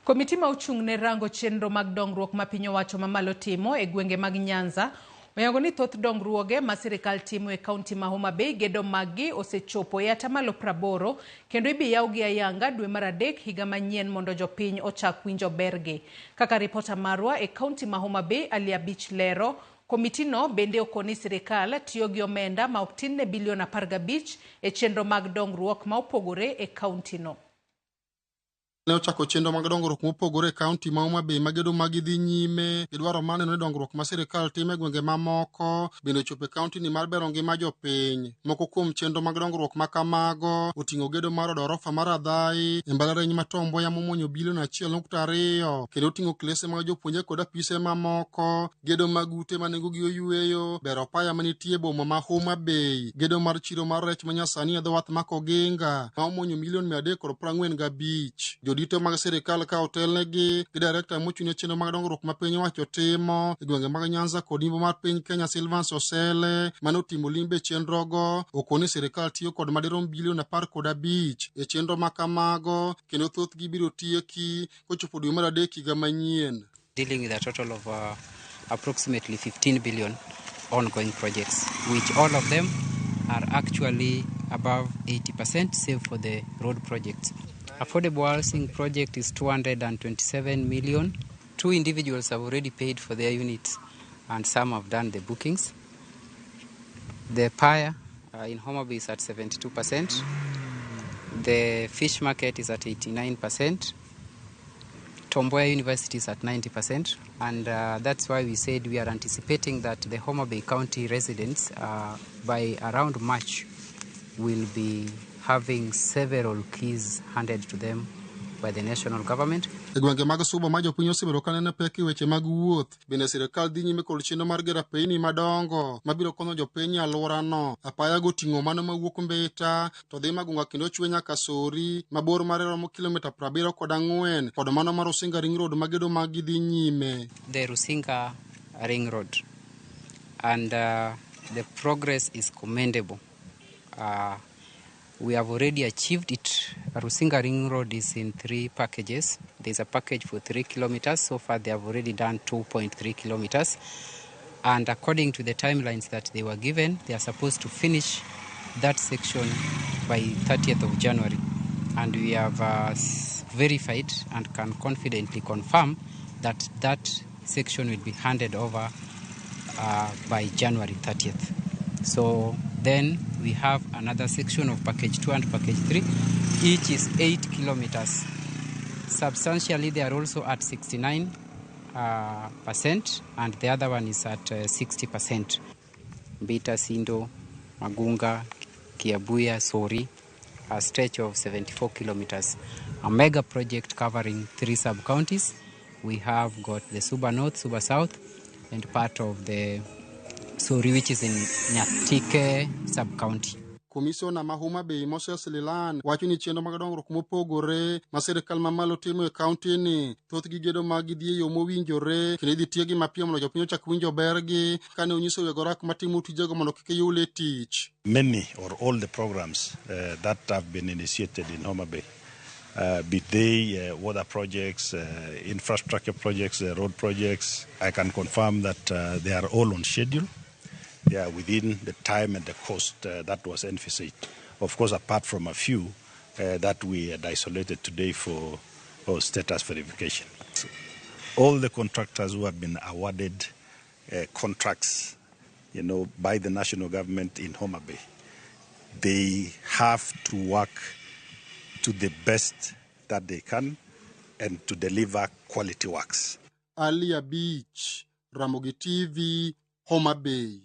Komiti ma ochung' ne rango chenro mag dongruok ma piny owacho mamalo timo e gwenge mag Nyanza oyango ni thoth dongruoge ma sirikal timo e kaunti ma Homa Bay gedo maggi osechopo e atamalo 80 kendo ibi yawgi ayanga dwe mar adek higa manyien mondo jopiny ochak winjo bergi. Kaka ripota marwa e kaunti ma Homa Bay Ali Abich lero, komitino bende okoni sirikal tiyo gi omenda ma ok tin ne bilion 15 e chenro mag dongruok ma opogore e kauntino. Ne ochako chenro mag dongruok mopogore e kaunti ma Homa Bay ma gedo magi dhi nyime gi dwaro mar neno ni dongruok ma sirikal timo e gwenge mamoko bende ochopo e kaunti ni mar bero ngima jopiny. Moko kuom chenro mag dongruok ma kamago oting'o gedo mar od orofa mar Adhai e mbalariany ma Tom Mboya momuonyo bilion 1.2 kendo oting'o klese mag jopuonjre kod apise mamoko, gedo mag ute ma nengogi oyweyo, bero apaya manitie e boma ma Homa Bay, gedo mar chiro mar rech manyasani e dho wath ma Koginga ma omuonyo milion 345. Jodito mag sirikal ka otelnegi gi direkta mochung' ne chenro mag dongruok ma piny owacho timo e gwenge mag Nyanza kod Imbo mar piny Kenya Silvans Osele mane otimo limbe e chenrogo okoni sirikal tiyo kod madirom bilion 15 e chenro ma kamago kendo thothgi biro tieki kochopo dwe mar adek higa manyien. Dealing with a total of approximately 15 billion ongoing projects, which all of them are actually above 80%, save for the road projects. Affordable housing project is 227 million. Two individuals have already paid for their units and some have done the bookings. The Paya in Homa Bay is at 72%. The fish market is at 89%. Tom Mboya University is at 90%, and that's why we said we are anticipating that the Homa Bay County residents by around March will be having several keys handed to them by the national government. E gwenge mag Suba ma jopiny osebedo ka neno pek e weche mag wuoth, bende sirikal dhi nyime kod chenro mar gero apeyni madongo mabiro konyo jopiny e alworano. Apaya go oting'o mano mawuok Mbita to dhi Magunga kendo chwe nyaka Sori ma bor mare romo kilomita 74 kod mano mar Rusinga Ring Road ma gedo maggi dhi nyime. The Rusinga Ring Road, and the progress is commendable. We have already achieved it. Rusinga Ring Road is in three packages. There's a package for 3 kilometers. So far, they have already done 2.3 kilometers. And according to the timelines that they were given, they are supposed to finish that section by 30th of January. And we have verified and can confidently confirm that that section will be handed over by January 30th. So then we have another section of package 2 and package 3. Each is 8 kilometers. Substantially, they are also at 69 percent, and the other one is at 60%. Mbita, Sindo, Magunga, Kiabuya, Sori, a stretch of 74 kilometers. A mega project covering three sub counties. We have got the Suba North, Suba South, and part of the Sori, which is in Nyatike sub county. Komisiona ma Homa Bay Moses Lilan wacho ni chenro mag dongruok mopogore ma sirikal mamalo timo e kaunti ni thothgi gedo maggi dhi e yo mowinjore kendo idhi tiegi mapiyo mondo jopiny ochak winjo bergi kane onyiso weg orak matimo tijego mondo kik yul e tich. Many or all the programs that have been initiated in Homa Bay, be they water projects, infrastructure projects, road projects, I can confirm that they are all on schedule. They are within the time and the cost that was envisaged. Of course, apart from a few that we had isolated today for status verification. So all the contractors who have been awarded contracts by the national government in Homa Bay, they have to work to the best that they can and to deliver quality works. Ali Abich, Ramogi TV, Homa Bay.